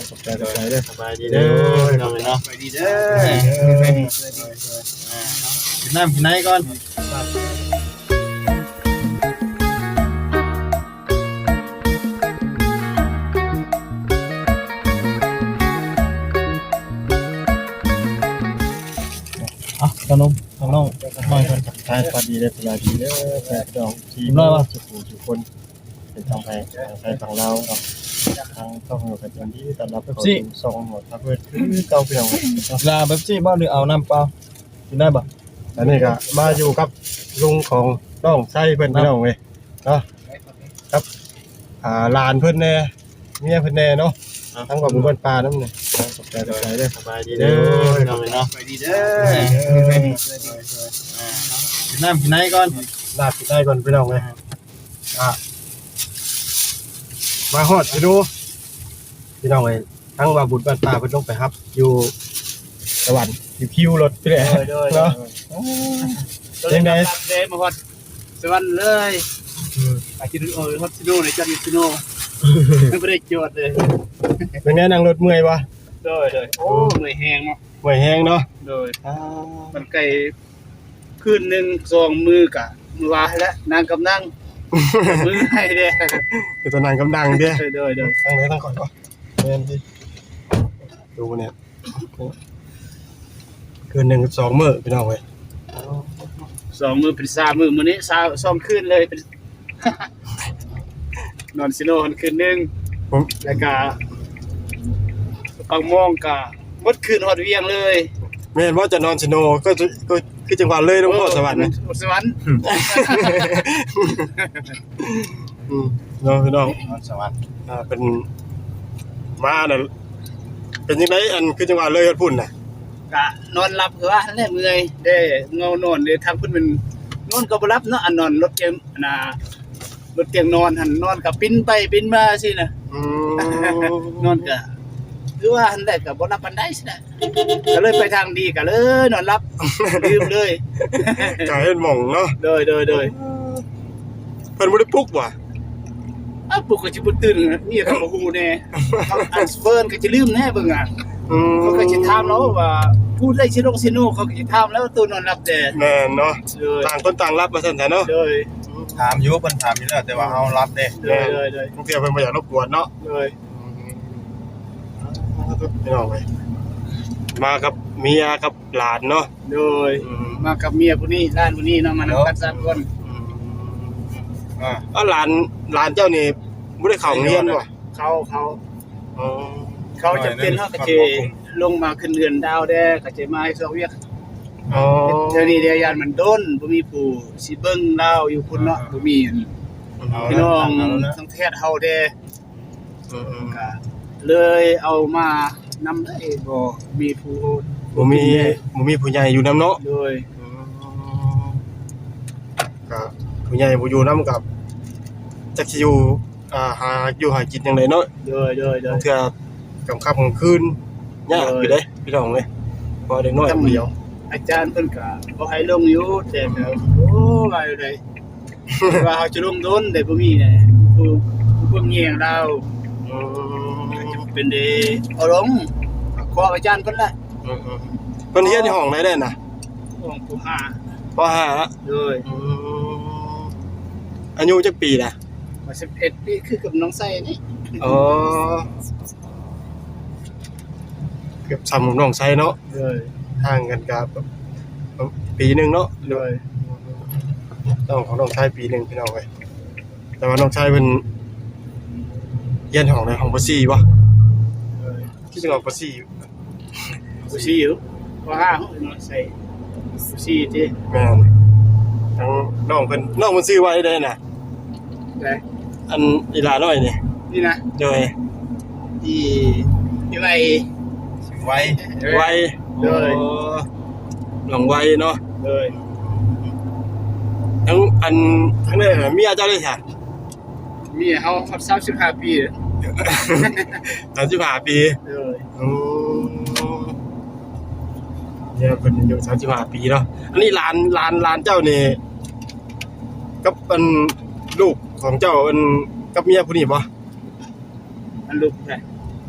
ຂອບໃຈ ຂອບໃຈເດີ. ສະບາຍດີເດີ ໂດຍ ພີ່ນ້ອງເອີຍເນາະ. ສະບາຍດີເດີ. ເອີ ສະບາຍດີເດີ. ອ່າ ກິນນ້ຳກິນໃນກ່ອນ. ອ່ະ ຂະໜົມ ຂະໜົມ ມາກ່ອນ. ທັກທາຍສະບາຍດີເດີ ສະບາຍດີເດີ ພີ່ນ້ອງທີ່ມາທຸກຜູ້ທຸກຄົນ ເປັນທາງໄທ ທາງໄທ ທາງລາວເນາະ. ທາງຊ່ອງເຮົາກໍຍິນດີຕ້ອນຮັບເຂົ້າສູ່ຊ່ອງຂອງພາເພິດຄືເກົ່າ ພີ່ນ້ອງເນາະ. ລາເປັບຊີບໍ່ ຫຼືເອົານ້ຳເປົ່າ ກິນໄດ້ບໍ່? ອັນນີ້ກໍມາຢູ່ກັບລຸງຂອງນ້ອງໄຊເພິ່ນ ພີ່ນ້ອງເອີຍເນາະ. ກັບ ອ່າ ຫຼານເພິ່ນແດ່ ເມຍເພິ່ນແດ່ເນາະ. ທັງວ່າບຸນບ້ານປ່ານຳນີ້. ຂອບໃຈ ຂອບໃຈເດີ. ສະບາຍດີເດີ ໂດຍ ພີ່ນ້ອງເອີຍເນາະ. ສະບາຍດີເດີ. ກິນນ້ຳກິນໃນກ່ອນ ນ້ຳກິນໃນກ່ອນ ພີ່ນ້ອງເອີຍ. ອ່າ ມາຮອດຊິໂນ ພີ່ນ້ອງເອີຍ. ທັງວ່າບຸນບ້ານປ່າເພິ່ນລົງໄປຮັບຢູ່ສະຫວັນ ຢູ່ຄິວລົດພຸ້ນແຫຼະ. ໂດຍ ໂດຍ ເນາະ. ໂດຍ ເປັນໃດ? ມາຮອດສະຫວັນເລີຍ. ອືມ ອາ ຊິໂນ ຮອດຊິໂນເລີຍ ຈອດຢູ່ຊິໂນ ຍັງບໍ່ໄດ້ຈອດເລີຍ. ເປັນແນວ ນັ່ງລົດເມື່ອຍບໍ່? ໂດຍ ໂດຍ. ໂອ້ ເມື່ອຍແຮງເນາະ. ເມື່ອຍແຮງເນາະ. ໂດຍ. ອ່າ ມັນໄກ ຄືນໜຶ່ງສອງມື້ກະມື້ວາແຫຼະ ນັ່ງກັບນັ່ງ ເມື່ອຍແດ່ ເປັນຕານັ່ງກັບນັ່ງເດ້. ໂດຍ ໂດຍ ໂດຍ. ທາງໃດ ທາງຂ້ອຍບໍ່? ແມ່ນຕິ ດູນີ້ ຄືນໜຶ່ງສອງມື້ ພີ່ນ້ອງເອີຍ. ສອງມື້ເປັນສາມມື້ ມື້ນີ້ສາມ ສອງຄືນເລີຍ ເປັນ ນອນຊິໂນຫັ້ນຄືນໜຶ່ງ ແລ້ວກະປາກມອງກະໝົດຄືນຮອດວຽງເລີຍ. ແມ່ນບໍ່ ຈະນອນຊິໂນ ກໍ ກໍຄືຈັງຫວັດເລີຍ ລົງຮອດສະຫວັນ ສະຫວັນ. ອືມ ເນາະ ພີ່ນ້ອງ ນອນສະຫວັນ. ອ່າ ເປັນມານະ ເປັນຈັ່ງໃດ ອັນ ຄືຈັ່ງຫວັດເລີຍ ຮອດພຸ້ນນະ? ກະນອນຫຼັບຄືວ່າຫັ້ນແຫຼະ ເມື່ອຍເດ້ ເຫງົານອນເດ້. ທາງພຸ້ນແມ່ນນອນກໍບໍ່ຫຼັບເນາະ ອັນນອນລົດເກມ ອັນນ່າ ລົດຕຽງນອນຫັ້ນ ນອນກໍປິ່ນໄປປິ່ນມາຊີ້ນະ. ອືມ ນອນກໍຄືວ່າຫັ້ນແຫຼະ ກໍບໍ່ຫຼັບປານໃດຊີ້ນະ. ກໍເລີຍໄປທາງດີ ກໍເລີຍນອນຫຼັບ ລືມເລີຍ ກາຍເປັນໝ່ອງເນາະ. ໂດຍ ໂດຍ ໂດຍ. ເພິ່ນບໍ່ໄດ້ປຸກຫວາ? ອ້າວ ປຸກກໍຊິບໍ່ຕື່ນ ເມຍກໍບໍ່ຮູ້ແດ່. ເຂົາອັນເຟີນກໍຈະລືມແດ່ເບິ່ງອ່ະ. ອືມ ເຂົາກໍຊິຖາມລາວວ່າ ຜູ້ໃດຊິລົງຊິໂນ ເຂົາກໍຊິຖາມແລ້ວ ໂຕນອນຫຼັບແດ່. ແມ່ນເນາະ. ໂດຍ ຕ່າງຄົນຕ່າງຫຼັບວ່າຊັ້ນຊະເນາະ. ໂດຍ. ຖາມຢູ່ ເພິ່ນຖາມຢູ່ແລ້ວ ແຕ່ວ່າເຮົາຫຼັບເດ້. ໂດຍ ໂດຍ ໂດຍ. ບາງເທື່ອເພິ່ນບໍ່ຢາກລົບກວນເນາະ. ໂດຍ. ພີ່ນ້ອງເອີຍ ມາກັບເມຍກັບຫຼານເນາະ. ໂດຍ. ອືມ ມາກັບເມຍຜູ້ນີ້ ຫຼານຜູ້ນີ້ເນາະ ມານຳກັນສາມຄົນ. ອືມ ອ່າ ເອົາ ຫຼານ ຫຼານເຈົ້ານີ້ບໍ່ໄດ້ເຂົ້າໂຮງຮຽນບໍ່? ເຂົ້າ ເຂົ້າ. ອໍ ເຂົ້າຈຳເປັນ ເຮົາກໍຊິລົງມາຂຶ້ນເຮືອນດາວແດ່ ກໍຊິມາເຮັດວຽກ. ອໍ ເທື່ອນີ້ແດ່ ຢ້ານມັນດົນ ບໍ່ມີຜູ້ຊິເບິ່ງລາວຢູ່ພຸ້ນເນາະ. ອ່າ ບໍ່ມີ ອືມ ພີ່ນ້ອງທາງແຖບເຮົາແດ່. ອືມ ກະເລີຍເອົາມານຳເລີຍ ບໍ່ມີຜູ້ ບໍ່ມີ ບໍ່ມີຜູ້ໃຫຍ່ຢູ່ນຳເນາະ. ໂດຍ. ອືມ ກະຜູ້ໃຫຍ່ບໍ່ຢູ່ນຳ ກະຈັກຊິຢູ່ ອ່າ ຫາຢູ່ຫາກິນຈັ່ງໃດເນາະ. ໂດຍ ໂດຍ ໂດຍ. ເທື່ອກາງຄ່ຳກາງຄືນຍາກຢູ່ເດ້ ໂດຍ ພີ່ນ້ອງເອີຍ ເພາະເດັກນ້ອຍຜູ້ດຽວ. ອາຈານເພິ່ນກະບໍ່ໃຫ້ລົງຢູ່ ແຕ່ກະ ອືມ ໂອ້ ວ່າຢູ່ໃດ ວ່າເຮົາຈະລົງດົນໄດ້ບໍ່ມີແຫຼະ ຜູ້ ຜູ້ເບິ່ງແຍງລາວ. ອືມ ເປັນເດ ເອົາລົງ ຂໍອາຈານເພິ່ນລະ. ອືມໆ ເພິ່ນຮຽນຢູ່ຫ້ອງໃດແດ່ນະ? ຫ້ອງ ປໍຫ້າ ປໍຫ້າ. ໂດຍ. ອືມ ອາຍຸຈັກປີລະ? ສິບເອັດປີ ຄືກັບນ້ອງໄຊນີ້. ອໍ ເກືອບສ່ຳນ້ອງໄຊເນາະ. ໂດຍ. ຫ່າງກັນກະປີໜຶ່ງເນາະ. ໂດຍ. ນ້ອງຂອງນ້ອງໄຊປີໜຶ່ງ ພີ່ນ້ອງເອີຍ. ແຕ່ວ່ານ້ອງໄຊເພິ່ນຮຽນຫ້ອງໃດ? ຫ້ອງ ປໍສີ່ ບໍ່? ໂດຍ. ຄືຊິອອກ ປໍສີ່ ຢູ່ ປໍສີ່ ຢູ່ ປໍຫ້າ ເນາະ ໃສ່ ປໍສີ່ ຕິ. ແມ່ນ. ທັງນ້ອງເພິ່ນ ນ້ອງເພິ່ນຊື່ວ່າໃດນະ? ໃດ? ອັນອີຫຼ້ານ້ອຍນີ້ ນີ້ນະ? ໂດຍ. ອີ ອີໄວ ໄວ ເອີ ໄວ. ໂດຍ. ໂອ້ ນ້ອງໄວເນາະ. ໂດຍ. ທັງອັນ ທັງນັ້ນນະ ເມຍເຈົ້າເດ້ຊະ? ເມຍເຮົາຮອດສາມສິບຫ້າປີ. ສາມສິບຫ້າປີ. ໂດຍ. ໂອ້ ເມຍເພິ່ນອາຍຸສາມສິບຫ້າປີເນາະ. ອັນນີ້ຫຼານ ຫຼານ ຫຼານເຈົ້ານີ້ ກັບອັນລູກຂອງເຈົ້າ ອັນກັບເມຍຜູ້ນີ້ບໍ່? ອັນລູກໃດ?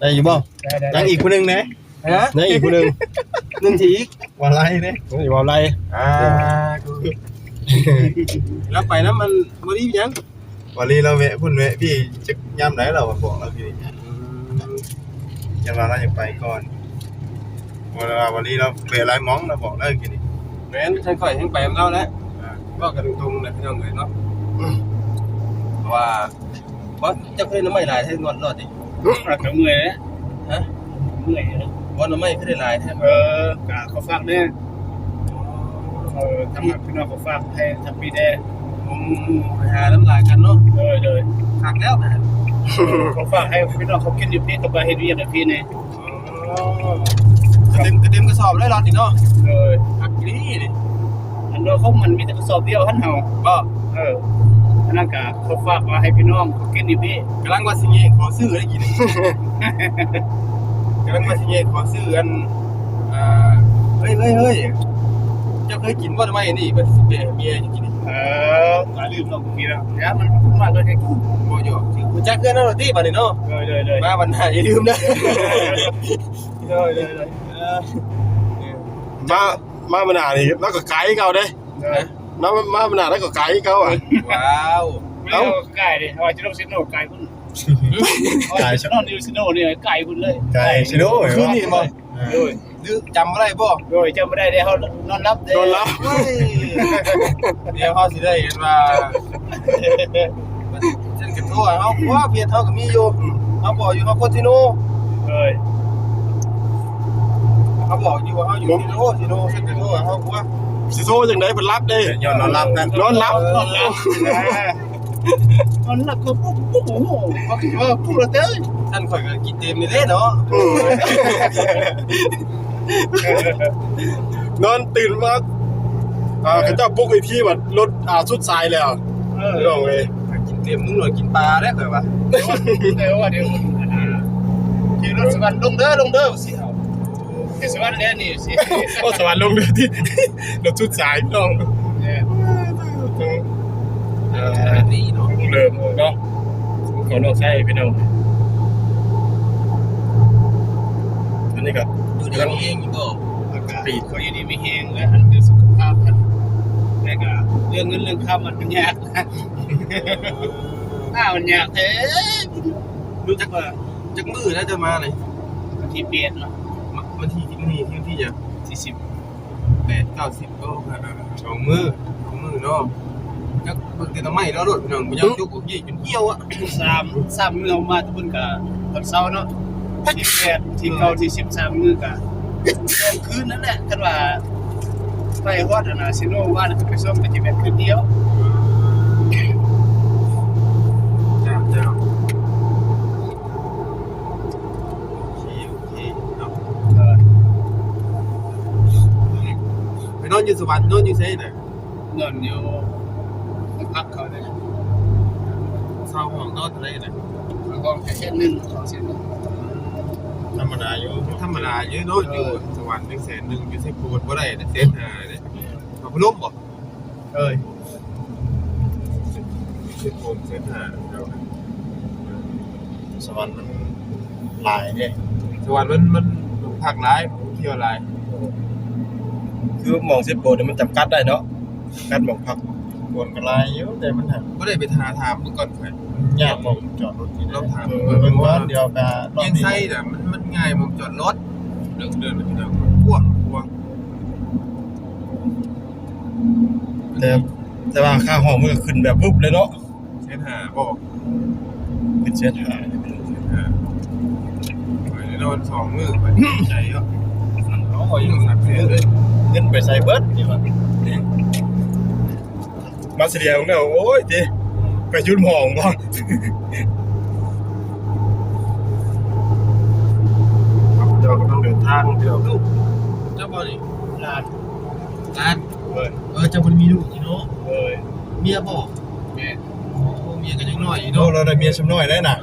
ໄດ້ຢູ່ບໍ່? ໄດ້ ໄດ້ ຍັງອີກຜູ້ໜຶ່ງແດ່. ຮະ? ຍັງອີກຜູ້ໜຶ່ງ ໜຶ່ງທີ່ອີກ ວ່າໄລ່ເດ້ ເອີ ວ່າໄລ່ ອ່າ ລາວໄປນຳມັນບໍ່ດີຫຍັງ. ວາລີລາວແວະພຸ້ນແວະພີ້ ຈັກຍາມໃດລາວບອກລາວຢູ່ນີ້ ອືມ ຈັ່ງວ່າລາວຢາກໄປກ່ອນ ເພາະວ່າວາລີລາວແວະຫຼາຍໝ່ອງ ລາວບອກລາວຢູ່ນີ້. ແມ່ນ ຊັ້ນຂ້ອຍແຮ່ງໄປນຳລາວແຫຼະ ອ່າ ເວົ້າກັນຕົງໆແຫຼະ ພີ່ນ້ອງເອີຍເນາະ ເພາະວ່າ ບໍ່ ເຈົ້າຄືໜໍ່ໄມ້ຫຼາຍແທ້ ງອດລອດນີ້ ອາດຈະເມື່ອຍແຫຼະ. ຮະ? ເມື່ອຍແຫຼະ. ບໍ່ ໜໍ່ໄມ້ຄືໄດ້ຫຼາຍແທ້? ເອີ ກະຂໍຝາກແດ່ ເອີ ທາງພີ່ນ້ອງຂໍຝາກໃຫ້ທາງພີ້ແດ່. ອືມ ໄປຫານຳຫຼາຍກັນເນາະ. ໂດຍ ໂດຍ ຄັກແລ້ວນະ ຂໍຝາກໃຫ້ພີ່ນ້ອງເຂົາກິນຢູ່ພີ້ ກັບວ່າເຮັດວຽກໃຫ້ພີ້ແດ່. ອໍ ກະເຕັມ ກະເຕັມກະສອບເລີຍລອດນີ້ເນາະ. ໂດຍ ຄັກອີ່ຫຼີນີ້. ອັນດຽວຂອງມັນມີແຕ່ກະສອບດຽວຫັ້ນເຮົາ ບໍ່? ເອີ ອັນນັ້ນກະຂໍຝາກມາໃຫ້ພີ່ນ້ອງເຂົາກິນຢູ່ພີ້. ກຳລັງວ່າຊິແຍກຂໍຊື້ໄດ້ກິນ ກຳລັງວ່າຊິແຍກຂໍຊື້ອັນ ອ່າ ເຮີ້ຍ ເຮີ້ຍ ເຮີ້ຍ ເຈົ້າເຄີຍກິນບໍ່ ໜໍ່ໄມ້ນີ້? ວ່າຊິແບ່ເມຍກິນ. ເອີ ກະລືມເນາະ ເມື່ອກີ້ແລ້ວ ຢາມັນມາກໍໄດ້ກິນ ບໍ່ຢອກ ຮູ້ຈັກເຮືອນເຮົາແລ້ວຕິບາດນີ້ເນາະ. ໂດຍ ໂດຍ ໂດຍ ມາບັນຫາຢ່າລືມເດີ. ໂດຍ ໂດຍ ໂດຍ ເອີ ມາ ມາບັນຫານີ້ລາວກໍໄກເກົ່າເດ້. ໂດຍ ມາ ມາບັນຫາລາວກໍໄກເກົ່າອະ. ວ້າວ ເອົ້າ ໄກເດ້ ເຮົາຊິລົງເຊໂນໄກພຸ້ນ. ໄກ ນອນຢູ່ເຊໂນນີ້ໄກພຸ້ນເລີຍ ໄກເຊໂນ ຄືນນີ້ບໍ່? ໂດຍ ຫຼື ຈຳບໍ່ໄດ້ບໍ່? ໂດຍ ຈຳບໍ່ໄດ້ເດ້ ເຮົານອນຫຼັບເດ້ ນອນຫຼັບ. ໂອ້ຍ ດຽວເຮົາຊິໄດ້ເຫັນວ່າ ເຊິ່ງກະໂທຫາເຮົາ ເພາະວ່າເຟສເຮົາກະມີຢູ່ ເຮົາບອກຢູ່ເຮົາຄົນເຊໂນ. ໂດຍ ເຮົາບອກຢູ່ວ່າເຮົາຢູ່ເຊໂນ ເຊໂນ ເຊິ່ງກະໂທຫາເຮົາ ເພາະວ່າຊິໂທຈັ່ງໃດ ເພິ່ນຫຼັບເດ້ ຍ້ອນນອນຫຼັບນັ້ນ ນອນຫຼັບ ເອີ ນອນຫຼັບ ເຂົາປຸກ ປຸກ ໂອ້ໂຫ ເຂົາຊິວ່າປຸກລະເຕີ. ຊັ້ນຂ້ອຍກະກິນເຕັມນີ້ເດ້ເນາະ. ນອນຕື່ນມາ ອ່າ ເຂົາເຈົ້າປຸກອີກທີ ບັດລົດ ອ່າ ສຸດສາຍແລ້ວ. ເອີ ພີ່ນ້ອງເອີຍ ກິນເຕັມ ມຶງນອນກິນປາແລ້ວຂ້ອຍວ່າ. ແຕ່ວ່າດຽວ ຂີ່ລົດສະຫວັນ ລົງເດີ ລົງເດີ ຊິເອົາ ເທດສະຫວັນແລ້ວນີ້ຊິ ໂອ້ ສະຫວັນລົງເດີຕິ ລົດສຸດສາຍພີ່ນ້ອງ. ເອີ ເອີ ດີເນາະ ເລີ່ມເນາະ ຂອງນ້ອງໄຊພີ່ນ້ອງ. ອັນນີ້ກໍຢູ່ດີມີແຮງຢູ່ບໍ່? ອາກາດດີ ຂ້ອຍຢູ່ດີມີແຮງ ແລະ ອັນເລື່ອງສຸຂະພາບ ອັນ ແລະ ກໍເລື່ອງເງິນເລື່ອງຄຳ ມັນຍາກ ຫາມັນຍາກແທ້. ຮູ້ຈັກວ່າ ຈັກມື້ແລ້ວເຈົ້າມານີ້? ວັນທີແປດເນາະ ວັນທີ ມື້ນີ້ວັນທີຫຍັງ? ທີສິບແປດ ເກົ້າ ສິບ ໂອ້ ສອງມື້ ສອງມື້ເນາະ. ຈັກເບິ່ງແຕ່ໜໍ່ໄມ້ລາວໂລດພີ່ນ້ອງ ບໍ່ຢາກຈົກອອກກີ້ຈົນຫ່ຽວອະ. ສາມ ສາມມື້ເຮົາມາແຕ່ພຸ້ນກະຕອນເຊົ້າເນາະ ທີແປດ ທີເກົ້າ ທີສິບ ສາມມື້ກະ ແມ່ນຄືນນັ້ນແຫຼະ ຄັນວ່າໄປຮອດອັນນາ ເຊໂນວານ ໄປຊົມກະຊິແມ່ນຄືນດຽວ. ເຈົ້າ ເຈົ້າ ໂອເຄ ໂອເຄເນາະ. ໄປນອນຢູ່ສະຫວັນ ນອນຢູ່ໃສນະ? ນອນຢູ່ຫ້ອງພັກເຂົາເດ້. ເຊົ່າຫ້ອງນອນເທົ່າໃດນະ? ຫ້ອງແສນໜຶ່ງ ສອງແສນໜຶ່ງ. ທຳມະດາຢູ່ ທຳມະດາຢູ່ເນາະ. ເອີ ຢູ່ສະຫວັນໜຶ່ງແສນໜຶ່ງ ຢູ່ໄຊໂປດບໍ່ໄດ້ເດ້ ແສນຫ້າເດ້. ເອົາພັດລົມບໍ່? ເອີຍ ສິບຫົກ ສິບຫ້າ ສະຫວັນມັນຫຼາຍເດ້. ສະຫວັນມັນ ມັນພັກຫຼາຍ ທ່ຽວຫຼາຍ ຄືໝ່ອງສິບໂປດມັນຈຳກັດໄດ້ເນາະ ຈຳກັດໝ່ອງພັກ. ຄົນກໍຫຼາຍຢູ່ ແຕ່ມັນຫາບໍ່ໄດ້ໄປຫາຖາມເບິ່ງກ່ອນ. ຂ້ອຍຍາກໝ່ອງຈອດລົດນີ້ ລອງຖາມເບິ່ງກ່ອນ. ດຽວກໍຮຽງໄຊນະ ມັນ ມັນງ່າຍໝ່ອງຈອດລົດ ເດີນ ເດີນໄປ ເດີນ ກວ້າງ ກວ້າງ. ແຕ່ ແຕ່ວ່າຄ່າຫ້ອງມັນກໍຂຶ້ນແບບວຶບເລີຍເນາະ. ແສນຫ້າບໍ່? ຂຶ້ນແສນຫ້າ ແສນຫ້າ. ຂ້ອຍໄດ້ນອນສອງມື້ ຂ້ອຍດີໃຈເນາະ. ໂອ້ຍ ສາມແສນເລີຍ ເງິນໄປໃສເບິດນີ້ວະ? ມາສະເດຍເນາະ ໂອ້ຍຕິ ໄປຢຸດຫ້ອງບໍ່? ເຈົ້າກໍຕ້ອງເດີນທາງ ເຈົ້າ ເຈົ້າບໍ່ນີ້? ຫຼານ ຫຼານ ເອີ ເອີ ເຈົ້າບໍ່ໄດ້ມີລູກຕິເນາະ? ເອີ ເມຍບໍ່? ແມ່ນ. ໂອ້ ເມຍກໍຍັງນ້ອຍຢູ່ເນາະ. ໂອ້ ລາວໄດ້ເມຍຊຳນ້ອຍໄດ້ນະ.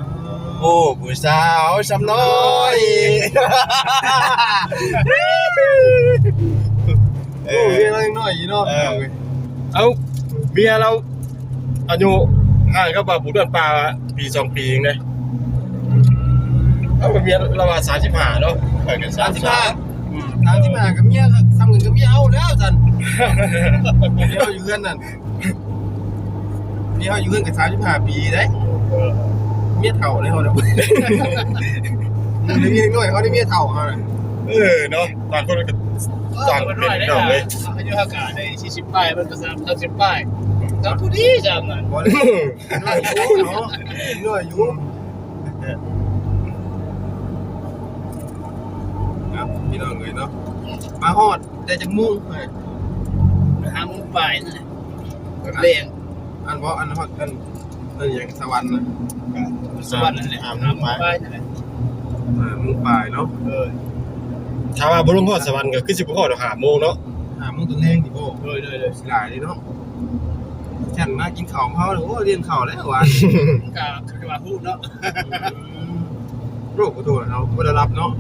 ໂອ້ ຜູ້ສາວຊຳນ້ອຍ ໂອ້ ເມຍລາວຍັງນ້ອຍຢູ່ເນາະ. ເອີ ເອົາ ເມຍລາວອາຍຸຫ່າງກັບບ່າວບຸນບ້ານປ່າປີສອງປີເອງເດ້. ອືມ ໄປ ເຮົາກໍເມຍລາວວ່າສາມສິບຫ້າເນາະ ຂ້ອຍກໍສາມສິບຫ້າ ສາມສິບຫ້າ ອືມ ສາມສິບຫ້າ ກໍເມຍ ສ່ຳນັ້ນກໍເມຍເຮົາແລ້ວຊັ້ນ ເມຍເຮົາຢູ່ເຮືອນນັ້ນ ເມຍເຮົາຢູ່ເຮືອນກໍສາມສິບຫ້າປີເດ້ ເອີ ເມຍເຖົ້າເດ້ເຮົານະ ເດັກນ້ອຍເຮົາໄດ້ເມຍເຖົ້າເຮົານະ ເອີ ເນາະ ຕ່າງຄົນກໍ ເອີ ຕ່າງເປັນພີ່ນ້ອງເລີຍ ອາຍຸເຮົາກໍໄດ້ສີ່ສິບປາຍ ເພິ່ນກໍສາມ ສາມສິບປາຍ ກໍພໍດີສ່ຳນັ້ນ ບໍ່ໄດ້ ນ້ອຍຢູ່ເນາະ ນ້ອຍຢູ່ ເອົາ ພີ່ນ້ອງເອີຍເນາະ ມາຮອດແຕ່ຈັກໂມງ? ຫ້າໂມງປາຍນັ້ນແຫຼະ ແລງ ອັນບໍ່ ອັນຮອດ ອັນ ອັນຫຍັງ ສະຫວັນນະ ສະຫວັນນັ້ນແຫຼະ ຫ້າໂມງປາຍ ຫ້າໂມງປາຍນັ້ນແຫຼະ ຫ້າໂມງປາຍເນາະ ເອີ ຖ້າວ່າບໍ່ລົງຮອດສະຫວັນກໍຄືຊິບໍ່ຮອດດອກ ຫ້າໂມງເນາະ ຫ້າໂມງຕອນແລງນີ້ບໍ່? ໂດຍໆໆ ຊິຫຼາຍເດ້ເນາະ ຊັ້ນມາກິນເຂົ້າເຮົາ ໂອ້ ລ້ຽງເຂົ້າແລ້ວວ່າ ກໍຄືວ່າຮູ້ເນາະ ໂອ້ ຂໍໂທດເນາະ ບໍ່ໄດ້ຫຼັບເນາະ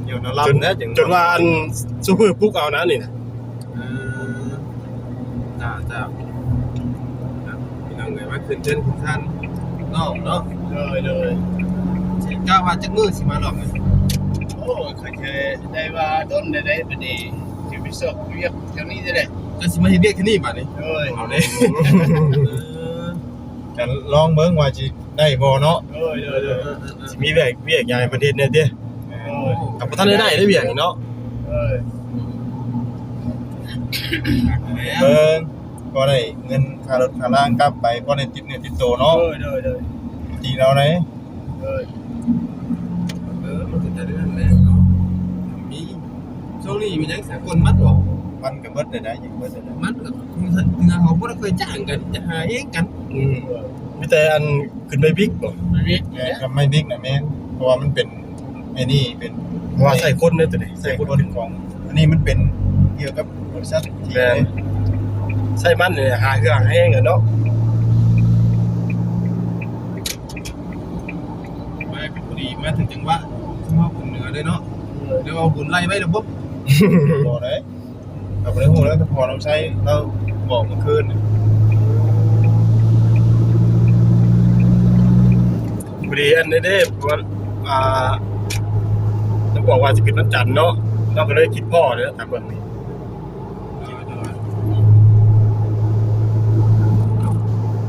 ຍ້ອນນອນຫຼັບ ຈົນ ແລ້ວຈຶ່ງ ຈົນວ່າອັນໂຊເຟີປຸກເອົານະນີ້ນະ ເອີ ຈ້າ ຈ້າ ພີ່ນ້ອງເອີຍ ມາຂຶ້ນເຮືອນຂຶ້ນຊານນ້ອງເນາະ ໂດຍໆ ຊິກະວ່າຈັກມື້ຊິມາລອບນີ້? ໂອ້ ຂ້ອຍກໍໄດ້ວ່າດົນແລ້ວເດ້ ບັດນີ້ຊິໄປຊອກວຽກແຖວນີ້ແຫຼະ ເຈົ້າຊິມາເຮັດວຽກແຖວນີ້ບັດນີ້? ໂດຍ ເອົາເດ້ ເອີ ກໍລອງເບິ່ງວ່າຊິໄດ້ບໍ່ເນາະ ໂດຍໆໆ ຊິມີວຽກ ວຽກຫຍັງໃຫ້ເພິ່ນເຮັດແດ່ຕິ ໂດຍ ກໍບໍ່ທັນໄດ້ໄດ້ວຽກນີ້ເນາະ ໂດຍ ເບິ່ງ ພໍໄດ້ເງິນຄ່າລົດຄ່າລາງກັບໄປ ພໍໄດ້ຕິດເນື້ອຕິດໂຕເນາະ ໂດຍໆໆ ຕິເຮົາໄດ ເອີ ເອີ ມັນກໍຈະເລື່ອນແຫຼະເນາະ ມີ ຊ່ວງນີ້ມີຫຍັງສາກົນມັດບໍ່? ມັນກໍເບິດໄດ້ ຍັງເບິດໄດ້ ມັນກໍເຮືອນເຮົາບໍ່ໄດ້ຄ່ອຍຈ້າງກັນ ຈະຫາເອງກັນ ອືມ ມີແຕ່ອັນຂຶ້ນໄມ້ບິກບໍ່? ໄມ້ບິກ ແມ່ນ ກັບໄມ້ບິກນະແມ່ນ ເພາະວ່າມັນເປັນ ໄອ້ນີ້ເປັນ ເພາະວ່າໃຊ້ຄົນເດ້ໂຕນີ້ ໃຊ້ຄົນຂອງ ອັນນີ້ມັນເປັນກ່ຽວກັບບໍລິສັດທີ່ ແມ່ນ ໃຊ້ມັນນີ້ຫາເຮືອຫາແຮງກັນເນາະ ມາພໍດີມາຖືກຈັງຫວະ ເພາະວ່າບຸນເໜືອເດ້ເນາະ ເອີ ແຕ່ວ່າບຸນໄລ່ໄວ້ລະບົບ ບໍ່ໄດ້ ເຮົາບໍ່ໄດ້ຮູ້ແລ້ວ ແຕ່ພໍ່ລາວໃຊ້ ລາວບອກມື້ຄືນ ພໍດີອັນນີ້ເດ້ ເພາະວ່າ ອ່າ ລາວບອກວ່າຊິຂຶ້ນວັນຈັນເນາະ ລາວກໍເລີຍຄິດພໍ້ເດ້ ຕາມເບິ່ງນີ້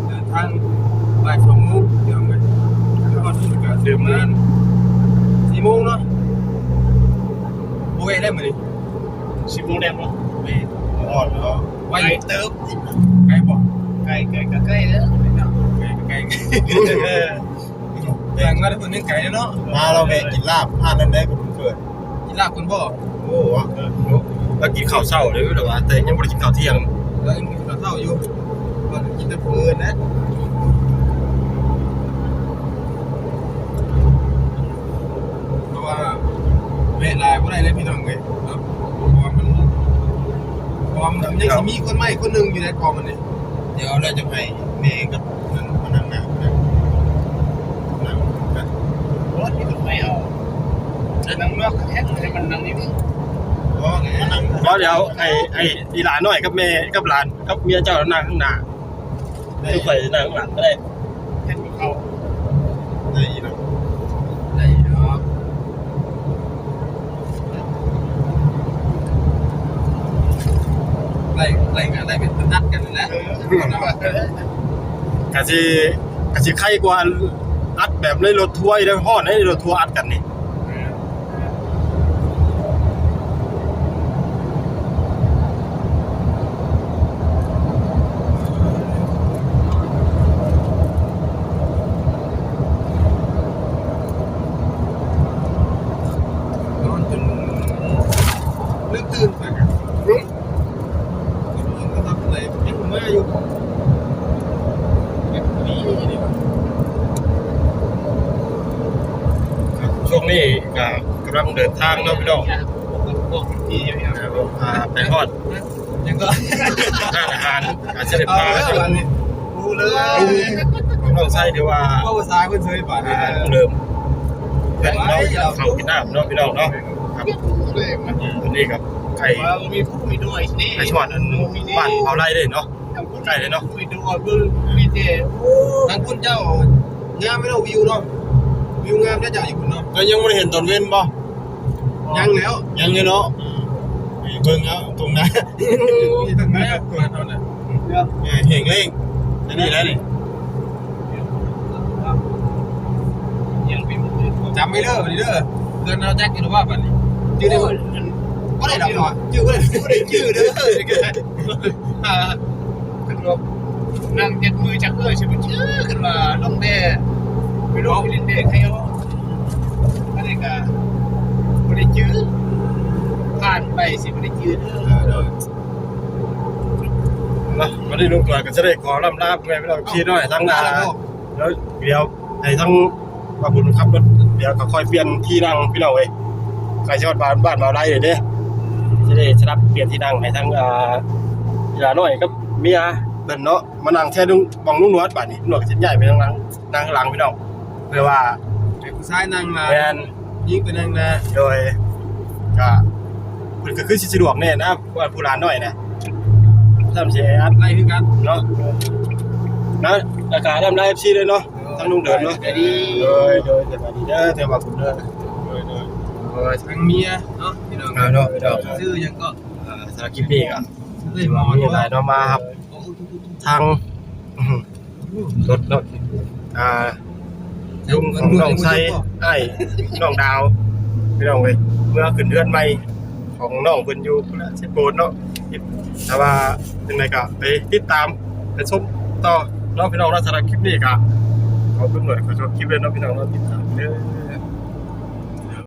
ເດີນທາງບ່າຍສອງໂມງ ພີ່ນ້ອງເອີຍ ຮອດທີ່ກະປະມານສີ່ໂມງເນາະ ບໍ່ແວະໄດ້ມື້ນີ້ ສິບໂມງແລງບໍ່? ແມ່ນ ຮອດເນາະ ໄວເຕີບ ໄກບໍ່? ໄກ ໄກ ກໍໄກເດີ ໄກ ກໍໄກ ແຕ່ງມາແຕ່ເພິ່ນຍັງໄກເນາະ ມາລາວແວະກິນລາບຮ້ານນັ້ນໄດ້ ເພິ່ນເປີດ ກິນລາບກ່ອນບໍ່? ໂອ້ ລາວກິນເຂົ້າເຊົ້າເດ້ ແຕ່ວ່າ ແຕ່ຍັງບໍ່ໄດ້ກິນເຂົ້າທ່ຽງ ລາວຍັງກິນເຂົ້າເຊົ້າຢູ່ ວ່າກິນແຕ່ມື້ອື່ນນະ ເພາະວ່າແວະຫຼາຍບໍ່ໄດ້ເດ້ພີ່ນ້ອງເອີຍເນາະ ເພາະວ່າມັນ ເພາະວ່າມັນຍັງຊິມີຄົນໃໝ່ຄົນໜຶ່ງຢູ່ໃນກອງມັນນີ້ ດຽວລາວຈະໃຫ້ແມ່ກັບ ນັ້ນມານັ່ງໜ້າກັນ ນັ່ງກັນ ບໍ່ ທີ່ຕ້ອງໃຫ້ເອົາ ນັ່ງນອກແທ້ ໃຫ້ມັນນັ່ງນີ້ ບໍ່ ມານັ່ງ ບໍ່ ດຽວໃຫ້ ໃຫ້ອີຫຼານ້ອຍກັບແມ່ກັບຫຼານກັບເມຍເຈົ້ານັ່ງຂ້າງໜ້າ ໄດ້ ຄືຂ້ອຍນັ່ງຂ້າງຫຼັງກໍໄດ້ ເຮັດກັບເຂົາ ໄດ້ຢູ່ດອກ ໄດ້ຢູ່ດອກ ໄລ່ ໄລ່ກໍໄລ່ເປັນອັດກັນນັ້ນແຫຼະ ເອີ ກະຊິ ກະຊິໄຄກວ່າອັດແບບໃນລົດທົວ ໃນຮ້ອນໃນລົດທົວອັດກັນນີ້ ນອນຈົນລຶກຕື່ນໄປ ຄົນອື່ນກໍທັບໄປຍັງມາຢູ່ ແບບນີ້ນີ້ຫວາ ຊ່ວງນີ້ກໍກຳລັງເດີນທາງເນາະພີ່ນ້ອງ ພວກພີ່ໆ ອ່າ ໄປຮອດ ຍັງກໍ ຮ້ານອາຫານ ອາດຈະໄດ້ພາ ເອີ ອັນນີ້ ຮູ້ເລີຍ ຂອງນ້ອງໄຊ ຫຼືວ່າ ເວົ້າພາສາເພິ່ນເຊີຍບາດນີ້ ອ່າ ເລີ່ມ ເພິ່ນເນາະ ເຂົ້າກິນນ້ຳເນາະ ພີ່ນ້ອງເນາະ ຄັບ ອັນນີ້ກໍໃກ້ ໃກ້ຮອດອັນບ້ານເຜົ່າໄລເດ້ເນາະ ໃກ້ເດ້ເນາະ ທາງພຸ້ນເຈົ້າງາມເນາະ ວິວເນາະ ວິ ຢູ່ງາມເດ້ເຈົ້າຢູ່ພຸ້ນເນາະ. ກໍຍັງບໍ່ໄດ້ເຫັນຕອນເວັນບໍ່? ຍັງແລ້ວ ຍັງຢູ່ເນາະ. ເບິ່ງເອົາຕົງໜ້າ ນີ້ຕົງໜ້າເພິ່ນເຮົານະ ເອີ ແຮງແລ້ງ ອັນນີ້ແຫຼະນີ້. ຈຳໄວ້ເດີບັດນີ້ເດີ ເພື່ອນເຮົາຈັກຢູ່ແລ້ວວ່າບັດນີ້ ຈື່ໄດ້ບໍ່? ບໍ່ໄດ້ດອກ ຈື່ບໍ່ໄດ້ ບໍ່ໄດ້ຈື່ເດີ. ອ່າ ຄັນວ່ານັ່ງຈັບມືຈັບເອີຊິບໍ່ຈື່ ຄັນວ່າລົງແດ່ ໄປລົງໄປຫຼິ້ນແດ່ໃຄເອົາ ອັນນີ້ກະບໍ່ໄດ້ຈື່ ຜ່ານໄປຊິບໍ່ໄດ້ຈື່ເດີ. ເອີ ໂດຍ ມາ ວັນນີ້ລຸງຕວຍກໍຈະໄດ້ຂໍລ່ຳລາພໍ່ແມ່ພີ່ນ້ອງທີ່ນ້ອຍທັງ ອ່າ ແລ້ວດຽວໃຫ້ທັງ ວ່າບຸນຂັບລົດ ດຽວກໍຄ່ອຍປ່ຽນທີ່ນັ່ງພີ່ນ້ອງເອີຍ ໃກ້ຊິຮອດບ້ານ ບ້ານບ່າວໄລເດ້ ຊິໄດ້ສະຫຼັບປ່ຽນທີ່ນັ່ງໃຫ້ທັງ ອ່າ ອີຫຼ້ານ້ອຍກັບເມຍເພິ່ນເນາະ ມານັ່ງແທນລຸງ ບ່ອນລຸງໜວດ. ບາດນີ້ລຸງໜວດກໍຊິຍ້າຍໄປນັ່ງຫຼັງ ນັ່ງຫຼັງພີ່ນ້ອງ ເພື່ອວ່າໃຫ້ຜູ້ຊາຍນັ່ງໜ້າ ແມ່ນ ຍິງໄປນັ່ງໜ້າ. ໂດຍ ກະເພິ່ນກໍຄືຊິສະດວກແດ່ນະ ຜູ້ຫຼານນ້ອຍນະ ຊ້ຳຊິແອອັດໄດ້ຄືກັນເນາະ ນະ. ແລ້ວກໍລ່ຳລາເອັຟຊີເລີຍເນາະ ທັງລຸງເດີມເນາະ. ໂດຍ ໂດຍ ສະບາຍດີເດີ ແຕ່ວ່າຄຸນເດີ ໂດຍ ໂດຍ ໂດຍ ທັງເມຍເນາະ ພີ່ນ້ອງເນາະ ຊື່ຫຍັງກໍ ອ່າ ສຳລັບຄລິບນີ້ກໍຖືວ່າມີຫຼາຍເນາະ ມາຮັບທາງ ລົດເນາະ ອ່າ ລຸງຂອງນ້ອງໄຊ ອ້າຍນ້ອງດາວ ພີ່ນ້ອງເອີຍ ເມືອຂຶ້ນເຮືອນໃໝ່ຂອງນ້ອງເພິ່ນຢູ່ພຸ້ນລະ ເຊໂປນເນາະ. ຖ້າວ່າຈັ່ງໃດກໍໄປຕິດຕາມໄປຊົມຕໍ່ເນາະ ພີ່ນ້ອງເນາະ. ສຳລັບຄລິບນີ້ກໍຂໍບຸນເປີດ ຂໍຈົບຄລິບເລີຍເນາະ ພີ່ນ້ອງເນາະ ຕິດຕາມເດີ.